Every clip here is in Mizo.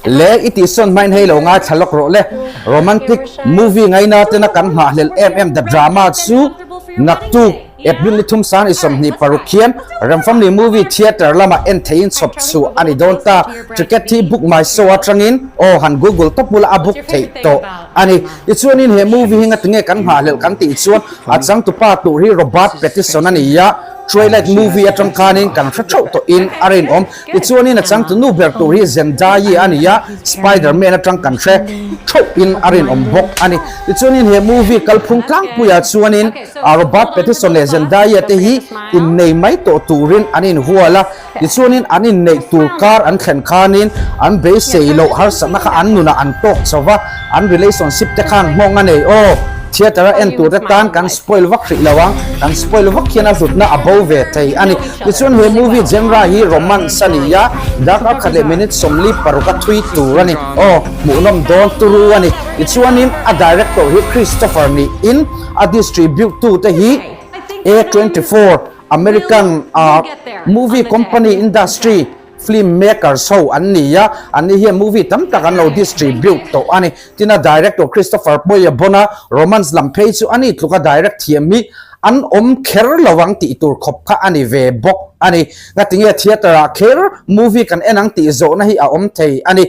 Le i tihsawn hmain hei lo ngaithla lawk rawh le. Romantic movie ngaina tena kan nghahhlelh em em The Drama chu naktuk April ni thum sang i 26 khian Ramfamli Movie Theatre lamah en theihin chhawp chhuah a ni dawn ta. Ticket hi book my show atangin aw han google tawp bula a book theih tawh a ni. Tichuanin he movie hi ngatinge kan nghahhlelh kan tih chuan a changtupa tur hi Robert Pattinson a ni a, Twilight movie atang khanin kan hre theuh tawhin a rinawm. Tichuanin a changtu nu ber tur hi Zendaya a ni a, Spider-Man atang kan hre theuhin a rinawm bawk a ni. Tichuanin he movie kalphung tlangpuiah chuanin Robert Pattinson leh Zendaya te hi innei mai tawh turin an inhual a, tichuanin an inneih tur kar an thlen khanin an beisei loh harsatna kha an nunah an tawk chho va, an relationship te khan nghawng a nei aw. Theatre a en turte tan kan spoil vak hrih lo ang, kan spoil vak hian a hlutna a bo ve thei a ni. Tichuan he movie genre hi romance a ni a, darkar khat leh minute 46 a thui tur a ni. Aw, hmuhnawm dawn turu a ni. Tichuanin a director hi Christopher niin a distribute tute hi A24 American movie company industry film makers ho an ni a, an ni hian movie tam tak an lo distribute tawh a ni. Tin a director Christopher Poya Bona romance lam phei chu a ni tluk a direct thiam hi an awm kher lo ang tih tur khawp kha a ni ve bawk a ni. Ngatinge theatre ah kher movie kan en ang tih zawhna hi a awm thei a ni.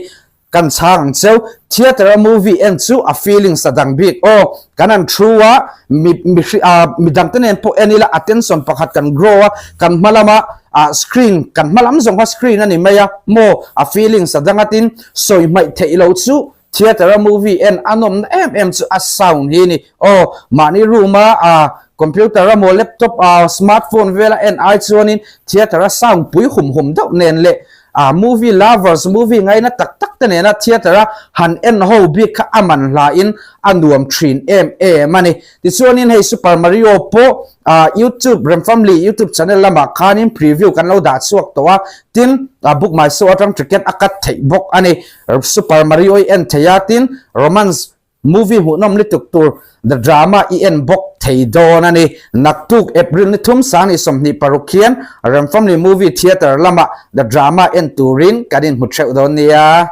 Kan chhang ang cheu. Theatre a movie en chu a feelings a dang bik aw. Kan han thu a, mi mi hri ah mi dangte nen pawh en ila attention pakhat kan grow a, kan hma lama ah screen kan hma lam zawng kha screen a ni mai a maw a feelings a dang a tin sawi hmaih theih lo chu theatre a movie en a nawmna em em chu a sound hi a ni aw. Mahni room a ah computer a maw laptop ah smartphone vela en ai chuanin theatre a sound pui hum hum deuh nen leh A movie lovers, movie ngaina tak tak te nena theatre a han en ho bik kha a man hla in a nuam thin em em a ni. Tichuanin hei Super Mario pawh ah YouTube Remfamily YouTube channel lamah khanin preview kan lo dah chhuak tawh a, tin book my show atang ticket a cut theih bawk a ni. Super Mario i en thei a, tin romance Movie hmuhnawm lutuk tur The Drama i en bawk thei dawn a ni. Naktuk April ni thum sang ni 26 hian Remfamily Movie Theatre lamah The Drama en turin kan inhmu theuh dawn nia.